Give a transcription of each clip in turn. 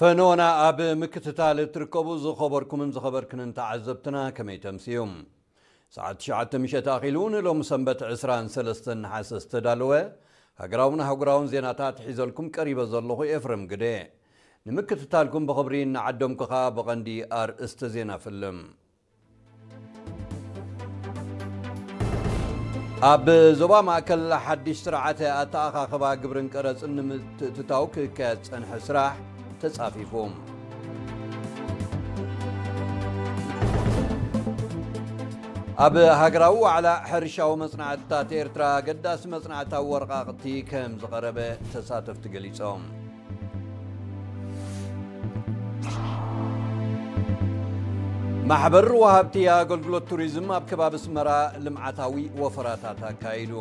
ፈኖና ኣብ ምክትታል እትርከቡ ዝኸበርኩምን ዝኸበርክንን ተዓዘብትና ከመይ ተምስዩ? ሰዓት ትሽዓተ ምሸት ኣኺሉ ንሎሚ ሰንበት ዕስራን ሰለስተን ነሓሰ ዝተዳለወ ሃገራውን ኣህጉራውን ዜናታት ሒዘልኩም ቀሪበ ዘለኹ ኤፍረም ግደ። ንምክትታልኩም ብኽብሪ እናዓደምኩኻ ብቐንዲ ኣርእስተ ዜና ፍልም። ኣብ ዞባ ማእከል ሓድሽ ስርዓተ ኣተኣኻኽባ ግብርን ቀረጽን ንምትእትታው ክካየድ ዝጸንሐ ስራሕ ተጻፊፉ። ኣብ ሃገራዊ ዋዕላ ሕርሻዊ መጽናዕትታት ኤርትራ ኣገዳሲ መጽናዕታዊ ወረቓቕቲ ከም ዝቐረበ ተሳተፍቲ ገሊጾም። ማሕበር ወሃብቲ ኣገልግሎት ቱሪዝም ኣብ ከባቢ ኣስመራ ልምዓታዊ ወፈራታት ኣካይዱ።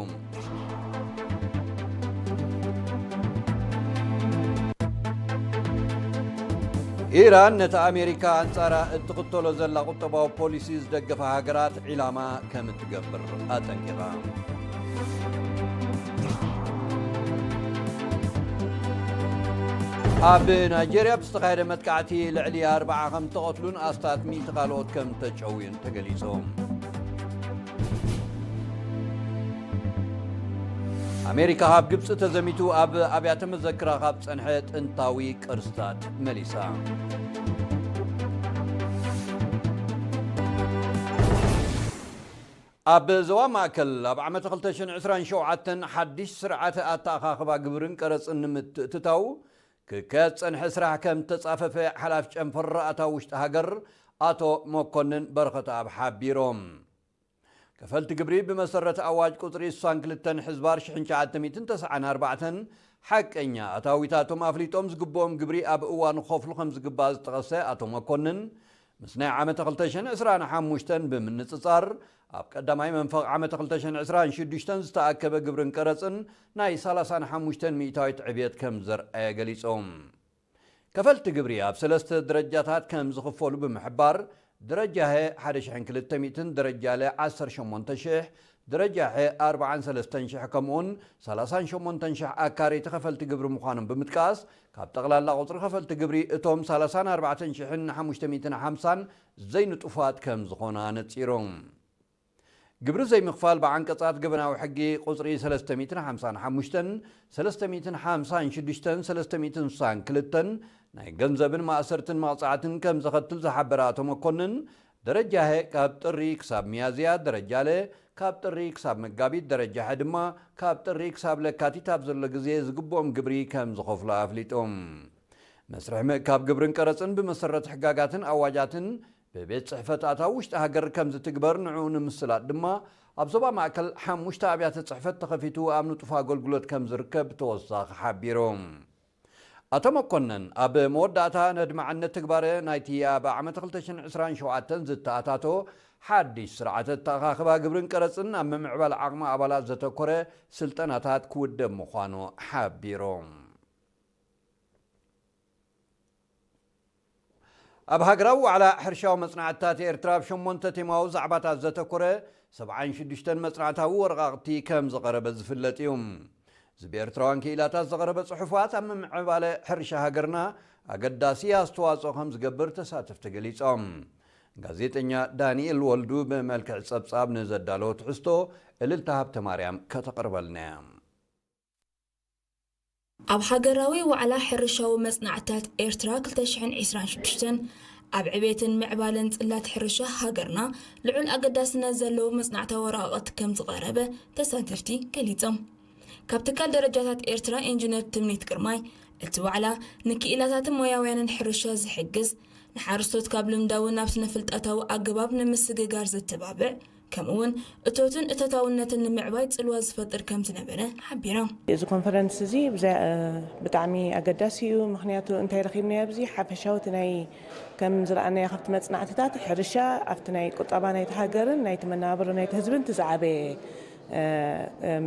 ኢራን ነቲ ኣሜሪካ ኣንጻራ እትኽተሎ ዘላ ቁጠባዊ ፖሊሲ ዝደገፋ ሃገራት ዒላማ ከም እትገብር ኣጠንቂቓ። ኣብ ናይጄርያ ብዝተኻየደ መጥቃዕቲ ልዕሊ ኣርብዓ ከም ዝተቐትሉን ኣስታት ሚእቲ ካልኦት ከም ተጨውዩን ተገሊጹ። ኣሜሪካ ካብ ግብጺ ተዘሚቱ ኣብ ኣብያተ መዘክራ ካብ ጸንሐ ጥንታዊ ቅርስታት መሊሳ። ኣብ ዞባ ማእከል ኣብ ዓመት ክልተ ሽሕን ዕስራን ሸውዓተን ሓድሽ ስርዓተ ኣተኣኻኽባ ግብርን ቀረጽን ንምትእትታው ክካየድ ዝጸንሐ ስራሕ ከም ተጻፈፈ ሓላፊ ጨንፈር ኣታዊ ውሽጢ ሃገር ኣቶ መኮንን በረኸትኣብ ሓቢሮም። ከፈልቲ ግብሪ ብመሰረት ኣዋጅ ቁጽሪ ስሳን ክልተን ሕዝባር ሽሕን ትሽዓተ ሚእትን ተስዓን ኣርባዕተን ሓቀኛ ኣታዊታቶም ኣፍሊጦም ዝግብኦም ግብሪ ኣብ እዋኑ ክኸፍሉ ከም ዝግባእ ዝጠቐሰ ኣቶ መኮንን፣ ምስ ናይ ዓመተ ክልተ ሽሕን ዕስራን ሓሙሽተን ብምንጽጻር፣ ኣብ ቀዳማይ መንፈቕ ዓመተ ክልተ ሽሕን ዕስራን ሽዱሽተን ዝተኣከበ ግብርን ቀረጽን ናይ ሰላሳን ሓሙሽተን ሚእታዊት ዕብየት ከም ዘርኣየ ገሊጾም። ከፈልቲ ግብሪ ኣብ ሰለስተ ደረጃታት ከም ዝኽፈሉ ብምሕባር፣ ደረጃ ሀ ሓደ ሽሕን ክልተ ሚእትን፣ ደረጃ ለ ዓሰርተ ሸሞንተ ሽሕ፣ ደረጃ ሐ ኣርብዓን ሰለስተን ሽሕ ከምኡውን ሰላሳን ሸሞንተን ሽሕ ኣካረይቲ ከፈልቲ ግብሪ ምዃኖም ብምጥቃስ፣ ካብ ጠቕላላ ቁጽሪ ከፈልቲ ግብሪ እቶም ሰላሳን ኣርባዕተን ሽሕን ሓሙሽተ ሚእትን ሓምሳን ዘይንጡፋት ከም ዝኾኑ ኣነጺሮም። ግብሪ ዘይምኽፋል ብዓንቀጻት ገበናዊ ሕጊ ቁጽሪ ሰለስተ ሚእትን ሓምሳን ሓሙሽተን፣ ሰለስተ ሚእትን ሓምሳን ሽዱሽተን፣ ሰለስተ ሚእትን ስሳን ክልተን ናይ ገንዘብን ማእሰርትን መቕጻዕትን ከም ዘኸትል ዝሓበረ ኣቶ መኮንን፣ ደረጃ ሀ ካብ ጥሪ ክሳብ ሚያዝያ፣ ደረጃ ለ ካብ ጥሪ ክሳብ መጋቢት፣ ደረጃ ሐ ድማ ካብ ጥሪ ክሳብ ለካቲት ኣብ ዘሎ ግዜ ዝግብኦም ግብሪ ከም ዝኸፍሉ ኣፍሊጦም። መስርሕ ምእካብ ግብርን ቀረጽን ብመሰረት ሕጋጋትን ኣዋጃትን ብቤት ጽሕፈት ኣታዊ ውሽጢ ሃገር ከም ዝትግበር ንዕኡ ንምስላጥ ድማ ኣብ ዞባ ማእከል ሓሙሽተ ኣብያተ ጽሕፈት ተኸፊቱ ኣብ ንጡፍ ኣገልግሎት ከም ዝርከብ ብተወሳኺ ሓቢሮም። ኣቶ መኮነን ኣብ መወዳእታ ነድማዕነት ትግባረ ናይቲ ኣብ ዓመት ክልተ ሽሕን ዕስራን ሸውዓተን ዝተኣታቶ ሓድሽ ስርዓተ ኣተኣኻኽባ ግብርን ቀረጽን ኣብ ምምዕባል ዓቕሚ ኣባላት ዘተኮረ ስልጠናታት ክውደብ ምዃኑ ሓቢሮም። ኣብ ሃገራዊ ዋዕላ ሕርሻዊ መጽናዕትታት ኤርትራ ኣብ ሸሞንተ ቴማዊ ዛዕባታት ዘተኮረ ሰብዓን ሽዱሽተን መጽናዕታዊ ወረቓቕቲ ከም ዝቐረበ ዝፍለጥ እዩ። እዚ ብኤርትራውያን ክኢላታት ዝቐረበ ጽሑፋት ኣብ ምምዕባለ ሕርሻ ሃገርና ኣገዳሲ ኣስተዋጽኦ ከም ዝገብር ተሳተፍቲ ገሊጾም። ጋዜጠኛ ዳንኤል ወልዱ ብመልክዕ ጸብጻብ ንዘዳለወ ትሕዝቶ እልልታ ሃብተማርያም ከተቕርበልና እያ። ኣብ ሃገራዊ ዋዕላ ሕርሻዊ መጽናዕትታት ኤርትራ ክልተ ሽሕን ዕስራን ሽዱሽተን ኣብ ዕቤትን ምዕባለን ጽላት ሕርሻ ሃገርና ልዑል ኣገዳስነት ዘለዎ መጽናዕታዊ ወረቓቕቲ ከም ዝቐረበ ተሳተፍቲ ገሊጾም። ካብ ትካል ደረጃታት ኤርትራ ኢንጂነር ትምኒት ግርማይ፣ እቲ ዋዕላ ንክኢላታትን ሞያውያንን ሕርሻ ዝሕግዝ፣ ንሓረስቶት ካብ ልምዳዊ ናብ ስነ-ፍልጠታዊ ኣገባብ ንምስግጋር ዘተባብዕ፣ ከምኡውን እቶትን እቶታውነትን ንምዕባይ ጽልዋ ዝፈጥር ከም ዝነበረ ሓቢራ። እዚ ኮንፈረንስ እዚ ብጣዕሚ ኣገዳሲ እዩ። ምክንያቱ እንታይ ረኪብናዮ ኣብዚ ሓፈሻዊ እቲ ናይ ከም ዝረኣናዮ ካብቲ መጽናዕትታት ሕርሻ ኣብቲ ናይ ቁጠባ ናይቲ ሃገርን ናይቲ መነባብሮ ናይቲ ህዝብን እቲ ዝዓበየ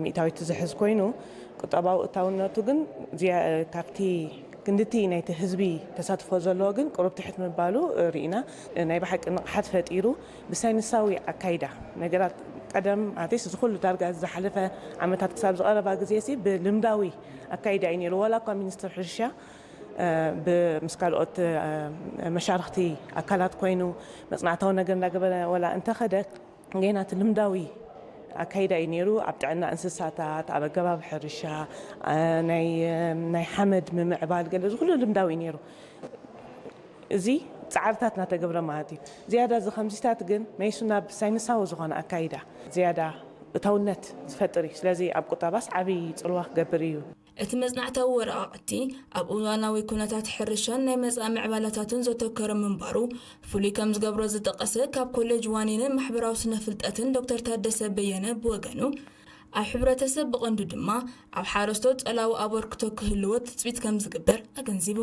ሚእታዊት ዝሕዝ ኮይኑ ቁጠባዊ እታውነቱ ግን ካብቲ ክንድቲ ናይቲ ህዝቢ ተሳትፎ ዘለዎ ግን ቁሩብ ትሕት ምባሉ ርኢና። ናይ ብሓቂ ንቕሓት ፈጢሩ ብሳይንሳዊ ኣካይዳ ነገራት ቀደም ኣትስ እዚ ኩሉ ዳርጋ ዝሓለፈ ዓመታት ክሳብ ዝቐረባ ግዜ ሲ ብልምዳዊ ኣካይዳ እዩ ነይሩ። ዋላ እኳ ሚኒስትር ሕርሻ ምስ ካልኦት መሻርክቲ ኣካላት ኮይኑ መፅናዕታዊ ነገር እንዳገበረ ወላ እንተኸደ፣ ገና እቲ ልምዳዊ ኣካይዳ እዩ ነይሩ። ኣብ ጥዕና እንስሳታት፣ ኣብ ኣገባብ ሕርሻ፣ ናይ ሓመድ ምምዕባል፣ ገለ እዚ ኩሉ ልምዳዊ እዩ ነይሩ። እዚ ፃዕርታት እናተገብረ ማለት እዩ። ዝያዳ እዚ ከምዚታት ግን መይሱ ናብ ሳይንሳዊ ዝኾነ ኣካይዳ ዝያዳ እታውነት ዝፈጥር እዩ። ስለዚ ኣብ ቁጠባስ ዓብዪ ፅልዋ ክገብር እዩ። እቲ መጽናዕታዊ ወረቓቕቲ ኣብ እዋናዊ ኩነታት ሕርሻን ናይ መጻኢ ምዕባላታትን ዘተኮረ ምንባሩ ፍሉይ ከም ዝገብሮ ዝጠቐሰ ካብ ኮሌጅ ዋኒንን ማሕበራዊ ስነ ፍልጠትን ዶክተር ታደሰ በየነ ብወገኑ፣ ኣብ ሕብረተሰብ ብቐንዱ ድማ ኣብ ሓረስቶት ጸላዊ ኣበርክቶ ክህልዎ ትጽቢት ከም ዝግበር ኣገንዚቡ።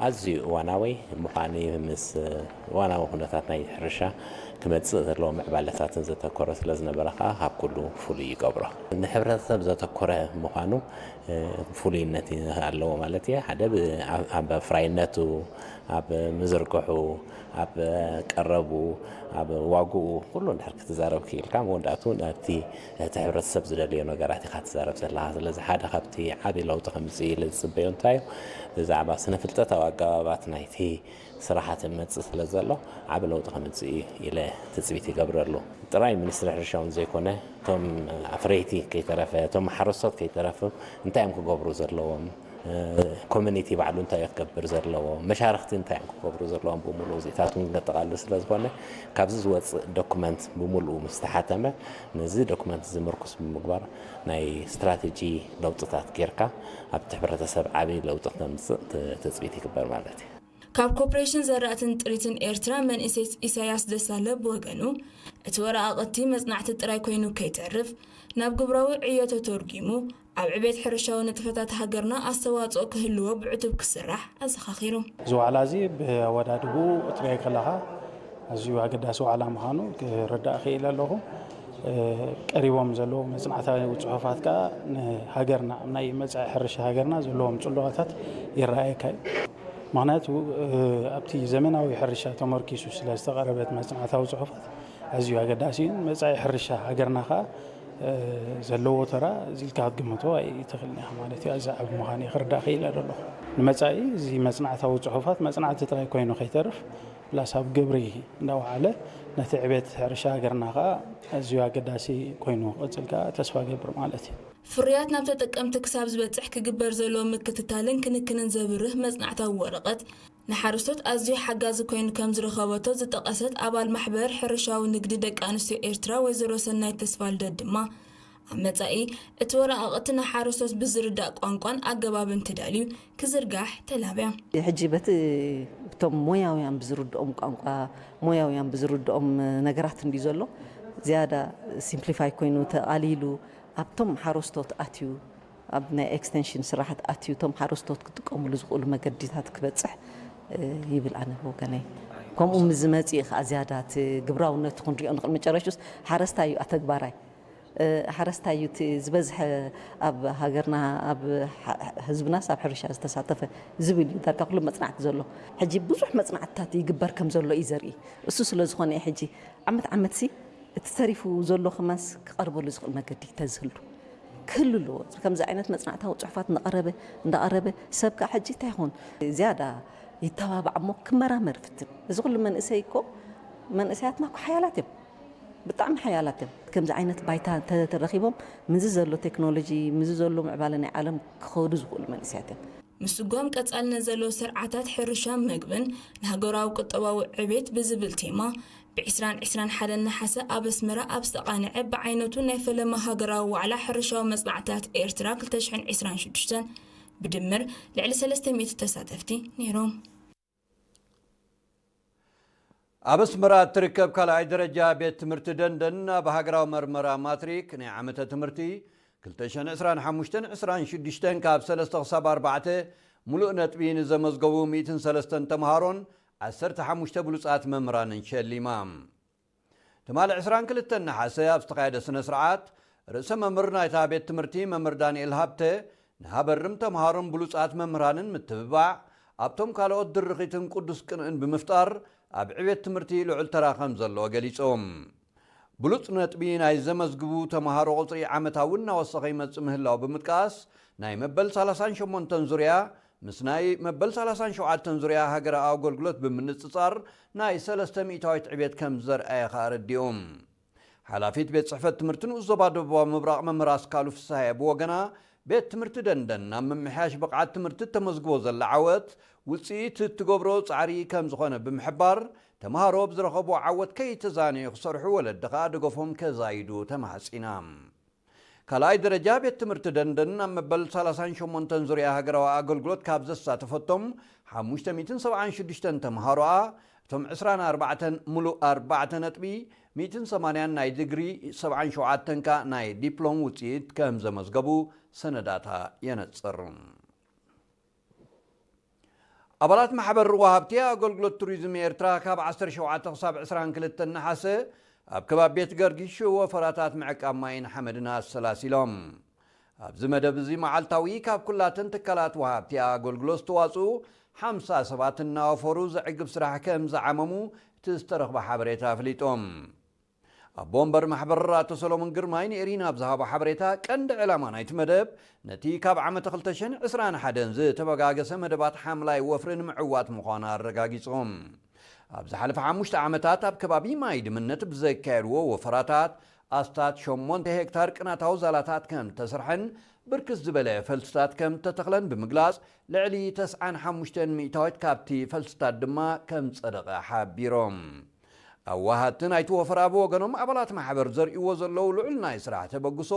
ኣዝዩ እዋናዊ ምዃኑ ምስ እዋናዊ ኩነታት ናይ ሕርሻ ክመጽእ ዘለዎ ምዕባለታትን ዘተኮረ ስለ ዝነበረ ከኣ ካብ ኩሉ ፍሉይ ይገብሮ። ንሕብረተሰብ ዘተኮረ ምዃኑ ፍሉይነት ኣለዎ ማለት እየ። ሓደ ኣብ ኣፍራይነቱ፣ ኣብ ምዝርግሑ፣ ኣብ ቀረቡ፣ ኣብ ዋግኡ ኩሉ እንድሕር ክትዛረብ ክኢልካ መወዳእቱ ናብቲ እቲ ሕብረተሰብ ዝደልዮ ነገራት ኢኻ ትዛረብ ዘለኻ። ስለዚ ሓደ ካብቲ ዓቢ ለውጢ ከምፅእ ኢለ ዝፅበዮ እንታይ እዩ? ብዛዕባ ስነ ፍልጠታዊ ኣገባባት ናይቲ ስራሓት መፅእ ስለ ዘሎ ዓቢ ለውጢ ከምፅእ ኢለ ትፅቢት ይገብረሉ። ጥራይ ሚኒስትሪ ሕርሻ እውን ዘይኮነ እቶም ኣፍረይቲ ከይተረፈ እቶም ሓረስቶት ከይተረፈ እንታይ እዮም ክገብሩ ዘለዎም፣ ኮሚኒቲ ባዕሉ እንታይ እዩ ክገብር ዘለዎ፣ መሻርክቲ እንታይ እዮም ክገብሩ ዘለዎም ብምሉእ እዚታት እውን ዘጠቓልል ስለ ዝኾነ ካብዚ ዝወፅእ ዶኩመንት ብምሉኡ ምስ ተሓተመ ነዚ ዶኩመንት እዚ ምርኩስ ብምግባር ናይ ስትራቴጂ ለውጥታት ጌርካ ኣብቲ ሕብረተሰብ ዓብዪ ለውጢ ክተምፅእ ትፅቢት ይግበር ማለት እዩ። ካብ ኮርፖሬሽን ዘራእትን ጥሪትን ኤርትራ መንእሰይ ኢሳያስ ደሳለ ብወገኑ፣ እቲ ወረቓቕቲ መጽናዕቲ ጥራይ ኮይኑ ከይተርፍ ናብ ግብራዊ ዕዮ ተተርጒሙ ኣብ ዕቤት ሕርሻዊ ንጥፈታት ሃገርና ኣስተዋጽኦ ክህልዎ ብዕቱብ ክስራሕ ኣዘኻኺሩ። እዚ ዋዕላ እዚ ብኣወዳድብኡ ክትሪኦ ከለኻ ኣዝዩ ኣገዳሲ ዋዕላ ምዃኑ ክርዳእ ክኢለ ኣለኹ። ቀሪቦም ዘለዉ መጽናዕታዊ ጽሑፋት ከኣ ንሃገርና ኣብ ናይ መጻኢ ሕርሻ ሃገርና ዘለዎም ጽልዋታት ይረኣየካ እዩ። ምኽንያቱ ኣብቲ ዘመናዊ ሕርሻ ተመርኪሱ ስለ ዝተቐረበት መጽናዕታዊ ጽሑፋት ኣዝዩ ኣገዳሲ እዩ። መጻኢ ሕርሻ ሃገርና ከኣ ዘለዎ ተራ እዚ ኢልካ ክትግምቶ ኣይትኽእልን ኢኻ ማለት እዩ። ኣዚ ዓቢ ምዃኑ ክርዳእ ክኢለ ዘለኹ። ንመጻኢ እዚ መጽናዕታዊ ጽሑፋት መጽናዕቲ ጥራይ ኮይኑ ከይተርፍ ፕላስ ኣብ ግብሪ እንዳወዓለ ነቲ ዕቤት ሕርሻ ሃገርና ከኣ ኣዝዩ ኣገዳሲ ኮይኑ ክቕጽል ከኣ ተስፋ ገብር ማለት እዩ። ፍርያት ናብ ተጠቀምቲ ክሳብ ዝበጽሕ ክግበር ዘለዎ ምክትታልን ክንክንን ዘብርህ መጽናዕታዊ ወረቐት ንሓረስቶት ኣዝዩ ሓጋዚ ኮይኑ ከም ዝረኸበቶ ዝጠቐሰት ኣባል ማሕበር ሕርሻዊ ንግዲ ደቂ ኣንስትዮ ኤርትራ ወይዘሮ ሰናይት ተስፋልደት ድማ ኣብ መጻኢ እቲ ወረቓቕቲ ንሓረስቶት ብዝርዳእ ቋንቋን ኣገባብን ተዳልዩ ክዝርጋሕ ተላብያ። ሕጂ በቲ እቶም ሞያውያን ብዝርድኦም ቋንቋ ሞያውያን ብዝርድኦም ነገራት እንዲ ዘሎ ዝያዳ ሲምፕሊፋይ ኮይኑ ተቓሊሉ ኣብቶም ሓረስቶት ኣትዩ ኣብ ናይ ኤክስቴንሽን ስራሕት ኣትዩ እቶም ሓረስቶት ክጥቀሙሉ ዝኽእሉ መገዲታት ክበፅሕ ይብል ኣነ ብወገነይ። ከምኡ ምስ ዝመፅእ እዩ ከዓ ዝያዳ እቲ ግብራውነቱ ክንሪኦ ንኽእል። መጨረሽቱስ ሓረስታይ እዩ ኣተግባራይ። ሓረስታይ እዩ እቲ ዝበዝሐ ኣብ ሃገርና ኣብ ህዝብናስ ኣብ ሕርሻ ዝተሳተፈ ዝብል እዩ። ዳርጋ ኩሉ መፅናዕቲ ዘሎ ሕጂ ብዙሕ መፅናዕትታት ይግበር ከም ዘሎ እዩ ዘርኢ። እሱ ስለ ዝኾነ እዩ ሕጂ ዓመት ዓመትሲ እቲ ተሪፉ ዘሎ ከማንስ ክቐርበሉ ዝኽእል መገዲ ተዝህሉ ክህሉ ኣለዎ። ከምዚ ዓይነት መፅናዕታዊ ፅሑፋት እንዳቐረበ እንዳቐረበ ሰብ ከዓ ሕጂ እንታይ ይኾን ዝያዳ ይተባባዕ እሞ ክመራመር ፍትን። እዚ ኩሉ መንእሰይ እኮ መንእሰያትና እኮ ሓያላት እዮም፣ ብጣዕሚ ሓያላት እዮም። ከምዚ ዓይነት ባይታ ተረኺቦም ምዚ ዘሎ ቴክኖሎጂ ምዚ ዘሎ ምዕባለ ናይ ዓለም ክኸዱ ዝኽእሉ መንእሰያት እዮም። ምስጓም ቀጻልነት ዘለዎ ስርዓታት ሕርሻን መግብን ንሃገራዊ ቁጠባዊ ዕቤት ብዝብል ቴማ ብ ዕስራን ዕስራን ሓደን ነሓሰ ኣብ ኣስመራ ኣብ ዝተቓንዐ ብዓይነቱ ናይ ፈለማ ሃገራዊ ዋዕላ ሕርሻዊ መጽናዕትታት ኤርትራ ክልተ ሽሕን ዕስራን ሽዱሽተን ብድምር ልዕሊ ሰለስተ ሚእቲ ተሳተፍቲ ነይሮም። ኣብ ኣስመራ እትርከብ ካልኣይ ደረጃ ቤት ትምህርቲ ደንደን ኣብ ሃገራዊ መርመራ ማትሪክ ናይ ዓመተ ትምህርቲ ክልተ ሽሕን ዕስራን ሓሙሽተን ዕስራን ሽዱሽተን ካብ ሰለስተ ክሳብ ኣርባዕተ ምሉእ ነጥቢ ንዘመዝገቡ ሚእትን ሰለስተን ተምሃሮን ዓሰርተ ሓሙሽተ ብሉጻት መምህራንን ሸሊማ። ትማሊ ዕስራን ክልተን ነሓሰ ኣብ ዝተኻየደ ስነ ስርዓት ርእሰ መምህር ናይታ ቤት ትምህርቲ መምህር ዳንኤል ሃብተ ንሃበርም ተምሃሮን ብሉጻት መምህራንን ምትብባዕ ኣብቶም ካልኦት ድርኺትን ቅዱስ ቅንእን ብምፍጣር ኣብ ዕቤት ትምህርቲ ልዑል ተራ ከም ዘለዎ ገሊጾም። ብሉጽ ነጥቢ ናይ ዘመዝግቡ ተምሃሮ ቁጽሪ ዓመታዊ እናወሰኸ ይመጽእ ምህላው ብምጥቃስ ናይ መበል ሰላሳን ሸሞንተን ዙርያ ምስ ናይ መበል ሰላሳን ሸውዓተን ዙርያ ሃገራዊ ኣገልግሎት ብምንጽጻር ናይ ሰለስተ ሚእታዊት ዕቤት ከም ዘርኣየ ከኣ ኣረዲኡ። ሓላፊት ቤት ጽሕፈት ትምህርቲ ንኡስ ዞባ ደቡባዊ ምብራቕ መምህር ኣስካሉ ፍስሃየ ብወገና፣ ቤት ትምህርቲ ደንደን ናብ ምምሕያሽ ብቕዓት ትምህርቲ እተመዝግቦ ዘላ ዓወት ውጽኢት እትገብሮ ጻዕሪ ከም ዝኾነ ብምሕባር፣ ተምሃሮ ብዝረኸብዎ ዓወት ከይተዛነዩ ክሰርሑ፣ ወለዲ ከኣ ደገፎም ከዛይዱ ተማሕጺና። ካልኣይ ደረጃ ቤት ትምህርቲ ደንደን ኣብ መበል ሰላሳን ሸሞንተን ዙርያ ሃገራዊ ኣገልግሎት ካብ ዘሳተፈቶም ሓሙሽተ ሚእትን ሰብዓን ሽዱሽተን ተምሃሮኣ፣ እቶም ዕስራን ኣርባዕተን ምሉእ ኣርባዕተ ነጥቢ፣ ሚእትን ሰማንያን ናይ ዲግሪ፣ ሰብዓን ሸውዓተን ከኣ ናይ ዲፕሎም ውጽኢት ከም ዘመዝገቡ ሰነዳታ የነጽር። ኣባላት ማሕበር ወሃብቲ ኣገልግሎት ቱሪዝም ኤርትራ ካብ ዓሰርተ ሸውዓተ ክሳብ ዕስራን ክልተን ነሓሰ ኣብ ከባቢ ቤት ገርጊሽ ወፈራታት ምዕቃብ ማይን ሓመድን ኣሰላሲሎም። ኣብዚ መደብ እዚ መዓልታዊ ካብ ኩላተን ትካላት ወሃብቲ ኣገልግሎት ዝተዋጽኡ ሓምሳ ሰባት እናወፈሩ ዘዕግብ ስራሕ ከም ዝዓመሙ እቲ ዝተረኽበ ሓበሬታ ኣፍሊጦም። ኣቦ ወንበር ማሕበር ኣቶ ሰሎሞን ግርማይ ንኤሪና ኣብ ዝሃቦ ሓበሬታ፣ ቀንዲ ዕላማ ናይቲ መደብ ነቲ ካብ ዓመተ ክልተ ሽሕን ዕስራን ሓደን ዝተበጋገሰ መደባት ሓምላይ ወፍሪ ንምዕዋት ምዃኑ ኣረጋጊጾም። ኣብ ዝሓለፈ ሓሙሽተ ዓመታት ኣብ ከባቢ ማይ ድምነት ብዘካየድዎ ወፈራታት ኣስታት ሸሞንተ ሄክታር ቅናታዊ ዛላታት ከም ተሰርሐን ብርክት ዝበለ ፈልስታት ከም ተተኽለን ብምግላጽ፣ ልዕሊ ተስዓን ሓሙሽተን ሚእታዊት ካብቲ ፈልስታት ድማ ከም ጸደቐ ሓቢሮም። ኣዋሃድቲ ናይቲ ወፈራ ብወገኖም፣ ኣባላት ማሕበር ዘርእይዎ ዘለዉ ልዑል ናይ ስራሕ ተበግሶ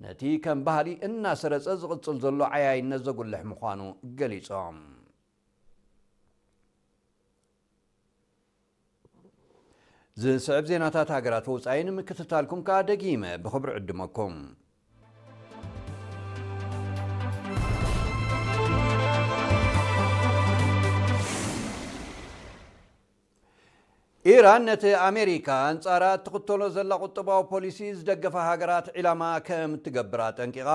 ነቲ ከም ባህሊ እናሰረጸ ዝቕጽል ዘሎ ዓያይነት ዘጉልሕ ምዃኑ ገሊጾም። ዝስዕብ ዜናታት ሃገራት ወጻኢ ንምክትታልኩም ከኣ ደጊመ ብኽብሪ ዕድመኩም። ኢራን ነቲ ኣሜሪካ ኣንጻራ እትኽተሎ ዘላ ቁጠባዊ ፖሊሲ ዝደገፋ ሃገራት ዒላማ ከም እትገብር ኣጠንቂቓ።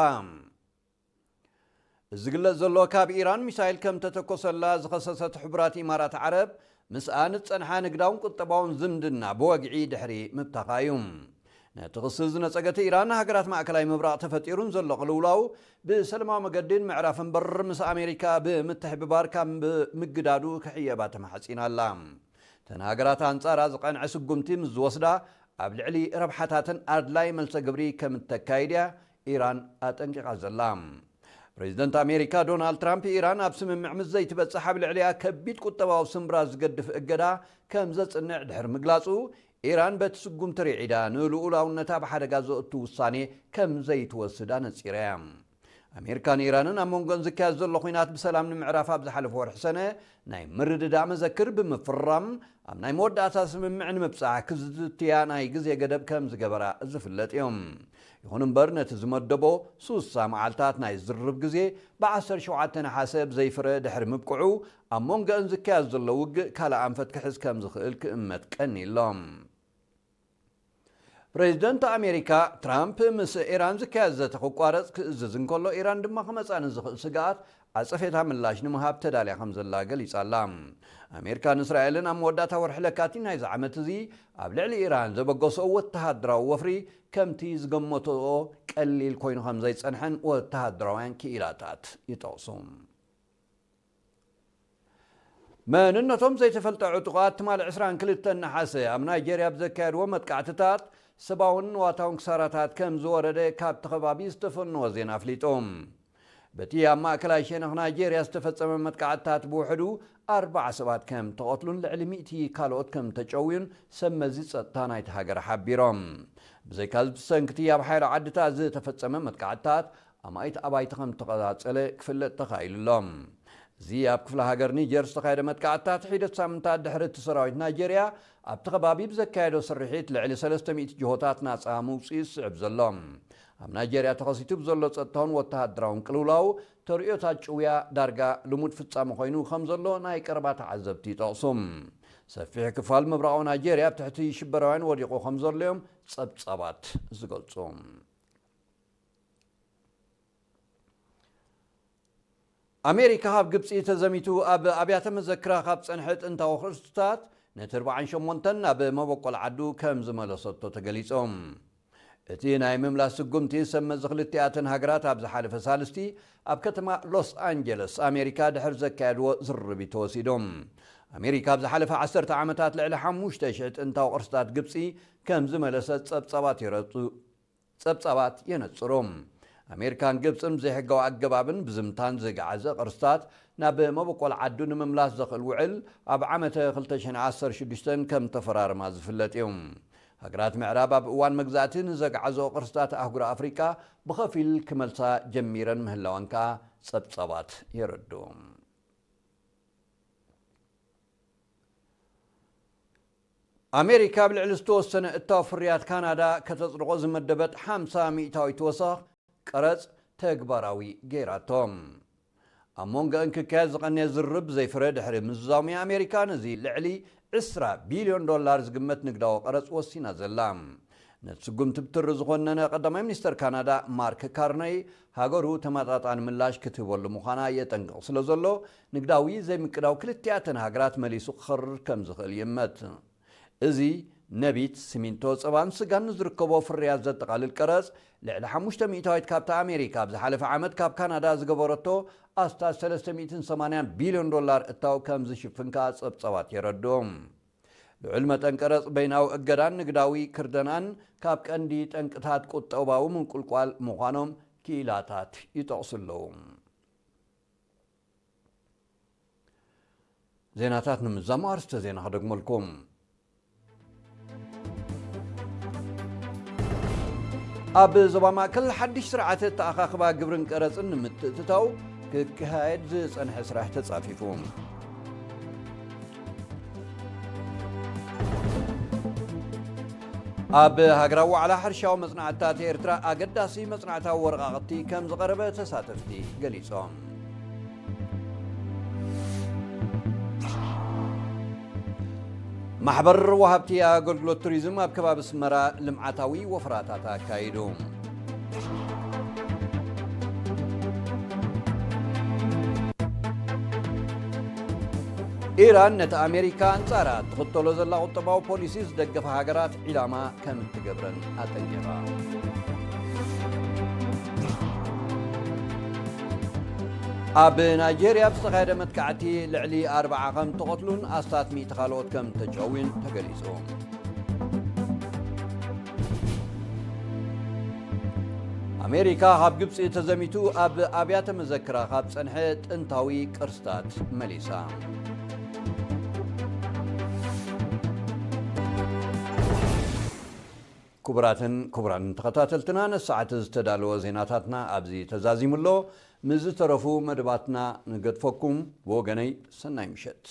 እዚ ዝግለጽ ዘሎ፣ ካብ ኢራን ሚሳይል ከም ተተኮሰላ ዝኸሰሰት ሕቡራት ኢማራት ዓረብ፣ ምስኣ ንዝጸንሓ ንግዳውን ቁጠባውን ዝምድና ብወግዒ ድሕሪ ምብታኻ እዩ። ነቲ ክሲ ዝነጸገት ኢራን፣ ሃገራት ማእከላይ ምብራቕ ተፈጢሩን ዘሎ ቅልውላው ብሰላማዊ መገዲ ንምዕራፍ እምበር፣ ምስ ኣሜሪካ ብምትሕብባር ካብ ምግዳዱ ክሕየባ ተማሕጺና ኣላ። እተን ሃገራት ኣንጻራ ዝቐንዐ ስጉምቲ ምስ ዝወስዳ፣ ኣብ ልዕሊ ረብሓታተን ኣድላይ መልሰ ግብሪ ከም እተካይድ እያ ኢራን ኣጠንቂቓ ዘላ። ፕሬዚደንት ኣሜሪካ ዶናልድ ትራምፕ፣ ኢራን ኣብ ስምምዕ ምስ ዘይትበጽሕ ኣብ ልዕሊኣ ከቢድ ቁጠባዊ ስምብራት ዝገድፍ እገዳ ከም ዘጽንዕ ድሕሪ ምግላጹ፣ ኢራን በቲ ስጉምቲ ርዒዳ ንልኡላውነታ ኣብ ሓደጋ ዘእቱ ውሳኔ ከም ዘይትወስድ ኣነጺራ እያ። ኣሜሪካን ኢራንን ኣብ መንጎን ዝካየድ ዘሎ ኲናት ብሰላም ንምዕራፍ ኣብ ዝሓለፈ ወርሒ ሰነ ናይ ምርድዳእ መዘክር ብምፍራም፣ ኣብ ናይ መወዳእታ ስምምዕ ንምብጻሕ ክዝትያ ናይ ግዜ ገደብ ከም ዝገበራ ዝፍለጥ እዩ። ይኹን እምበር፣ ነቲ ዝመደቦ ሱሳ መዓልታት ናይ ዝርርብ ግዜ፣ ብ ዓሰርተ ሸውዓተ ነሓሰ ብዘይፍረ ድሕሪ ምብቅዑ፣ ኣብ መንጎአን ዝካየድ ዘሎ ውግእ ካልእ ኣንፈት ክሕዝ ከም ዝኽእል ክእመት ቀንዩ ኣሎ። ፕሬዚደንት ኣሜሪካ ትራምፕ፣ ምስ ኢራን ዝካየድ ዘተ ክቋረጽ ክእዝዝ እንከሎ፣ ኢራን ድማ ክመጻ ንዝኽእል ስግኣት ዓጸፌታ ምላሽ ንምሃብ ተዳልያ ከም ዘላ ገሊጻ ኣላ። ኣሜሪካን እስራኤልን ኣብ መወዳእታ ወርሒ ለካቲት ናይዚ ዓመት እዚ ኣብ ልዕሊ ኢራን ዘበገስኦ ወተሃደራዊ ወፍሪ፣ ከምቲ ዝገመትኦ ቀሊል ኮይኑ ከም ዘይጸንሐን ወተሃደራውያን ክኢላታት ይጠቕሱ። መንነቶም ዘይተፈልጠ ዕጡቓት ትማሊ ዕስራን ክልተን ነሓሰ ኣብ ናይጄርያ ብዘካየድዎ መጥቃዕትታት፣ ሰብኣውን ንዋታውን ክሳራታት ከም ዝወረደ ካብቲ ከባቢ ዝተፈነወ ዜና ኣፍሊጡ። በቲ ኣብ ማእከላይ ሸነኽ ናይጄርያ ዝተፈጸመ መጥቃዕትታት፣ ብውሕዱ ኣርባዓ ሰባት ከም ተቐትሉን ልዕሊ ሚእቲ ካልኦት ከም ተጨውዩን ሰብ መዚ ጸጥታ ናይቲ ሃገር ሓቢሮም። ብዘይካዚ፣ ብሰንክቲ ኣብ ሓያሎ ዓድታት ዝተፈጸመ መጥቃዕትታት፣ ኣማኢት ኣባይቲ ከም ተቐጻጸለ ክፍለጥ ተኻኢሉ ኣሎ። እዚ ኣብ ክፍለ ሃገር ኒጀር ዝተኻየደ መጥቃዕትታት፣ ሒደት ሳምንታት ድሕሪ እቲ ሰራዊት ናይጄርያ ኣብቲ ከባቢ ብዘካየዶ ስርሒት፣ ልዕሊ ሰለስተ ሚእቲ ጅሆታት ናጻ ምውጽኡ ዝስዕብ ዘሎ። ኣብ ናይጄርያ ተኸሲቱ ብዘሎ ጸጥታውን ወተሃደራውን ቅልውላው፣ ተርእዮታት ጭውያ ዳርጋ ልሙድ ፍጻመ ኮይኑ ከም ዘሎ ናይ ቀረባ ተዓዘብቲ ይጠቕሱ። ሰፊሕ ክፋል ምብራቓዊ ናይጄርያ ኣብ ትሕቲ ሽበራውያን ወዲቑ ከም ዘሎ እዮም ጸብጻባት ዝገልጹ። ኣሜሪካ፣ ካብ ግብጺ ተዘሚቱ ኣብ ኣብያተ መዘክራ ካብ ጸንሐ ጥንታዊ ቅርስታት፣ ነቲ ኣርብዓን ሸሞንተን ናብ መበቆል ዓዱ ከም ዝመለሰቶ ተገሊጾም። እቲ ናይ ምምላስ ስጉምቲ ሰብ መዚ ክልቲኣተን ሃገራት ኣብ ዝሓለፈ ሳልስቲ ኣብ ከተማ ሎስ ኣንጀለስ ኣሜሪካ ድሕር ዘካየድዎ ዝርርብ እዩ ተወሲዱ። ኣሜሪካ ኣብ ዝሓለፈ ዓሰርተ ዓመታት ልዕሊ ሓሙሽተ ሽሕ ጥንታዊ ቅርስታት ግብፂ ከም ዝመለሰት ጸብጻባት የረቱ ጸብጻባት የነጽሩ። ኣሜሪካን ግብጽን ብዘይሕጋዊ ኣገባብን ብዝምታን ዘግዓዘ ቅርስታት ናብ መበቆል ዓዱ ንምምላስ ዘኽእል ውዕል ኣብ ዓመተ ክልተ ሽሕን ዓሰርተ ሽዱሽተን ከም ተፈራርማ ዝፍለጥ እዩ። ሃገራት ምዕራብ ኣብ እዋን መግዛእቲ ንዘግዓዘኦ ቅርስታት ኣህጉር ኣፍሪቃ ብኸፊል ክመልሳ ጀሚረን ምህላወን ከኣ ጸብጻባት የረድኡ። ኣሜሪካ ኣብ ልዕሊ ዝተወሰነ እታው ፍርያት ካናዳ ከተጽድቖ ዝመደበት ሓምሳ ሚእታዊት ወሰኽ ቀረጽ ተግባራዊ ገይራቶም። ኣብ መንጎ እንክካየድ ዝቐነየ ዝርርብ ዘይፍረ ድሕሪ ምዝዛሙ ኣሜሪካ ነዚ ልዕሊ ዕስራ ቢልዮን ዶላር ዝግመት ንግዳዊ ቀረጽ ወሲና ዘላ። ነቲ ስጉምቲ ብትሪ ዝኾነነ ቀዳማይ ሚኒስተር ካናዳ ማርክ ካርነይ ሃገሩ ተመጣጣኒ ምላሽ ክትህበሉ ምዃና የጠንቅቕ ስለ ዘሎ ንግዳዊ ዘይምቅዳው ክልቲኣተን ሃገራት መሊሱ ክኸርር ከም ዝኽእል ይእመት። እዚ ነቢት፣ ሲሚንቶ፣ ጸባን ስጋን ንዝርከቦ ፍርያት ዘጠቓልል ቀረጽ ልዕሊ ሓሙሽተ ሚእታዊት ካብታ ኣሜሪካ ኣብ ዝሓለፈ ዓመት ካብ ካናዳ ዝገበረቶ ኣስታት ሰለስተ ሚእትን ሰማንያን ቢልዮን ዶላር እታው ከም ዝሽፍን ከኣ ጸብጻባት የረድኡ። ልዑል መጠን ቀረጽ በይናዊ እገዳን ንግዳዊ ክርደናን ካብ ቀንዲ ጠንቅታት ቁጠባዊ ምንቁልቋል ምዃኖም ክኢላታት ይጠቕሱ ኣለዉ። ዜናታት ንምዛሙ ኣርስተ ዜና ክደግመልኩም። ኣብ ዞባ ማእከል ሓድሽ ስርዓተ ኣተኣኻኽባ ግብርን ቀረጽን ንምትእትታው ክካየድ ዝጸንሐ ስራሕ ተጻፊፉ። ኣብ ሃገራዊ ዋዕላ ሕርሻዊ መጽናዕትታት ኤርትራ ኣገዳሲ መጽናዕታዊ ወረቓቕቲ ከም ዝቐረበ ተሳተፍቲ ገሊጾም። ማሕበር ወሃብቲ ኣገልግሎት ቱሪዝም ኣብ ከባቢ ኣስመራ ልምዓታዊ ወፍራታት ኣካይዱ። ኢራን ነቲ ኣሜሪካ ኣንጻራ ትኽተሎ ዘላ ቁጠባዊ ፖሊሲ ዝደገፋ ሃገራት ዒላማ ከም እትገብረን ኣጠንቂቓ። ኣብ ናይጄርያ ብዝተኻየደ መጥቃዕቲ ልዕሊ ኣርብዓ ከም ተቐትሉን ኣስታት ሚእቲ ካልኦት ከም ተጨውዩን ተገሊጹ። ኣሜሪካ ካብ ግብጺ ተዘሚቱ ኣብ ኣብያተ መዘክራ ካብ ጸንሐ ጥንታዊ ቅርስታት መሊሳ። ክቡራትን ክቡራን ተኸታተልትና፣ ነሰዓት ዝተዳለወ ዜናታትና ኣብዚ ተዛዚሙ ኣሎ። ምስ ዝተረፉ መደባትና ንገድፈኩም። ብወገነይ ሰናይ ምሸት።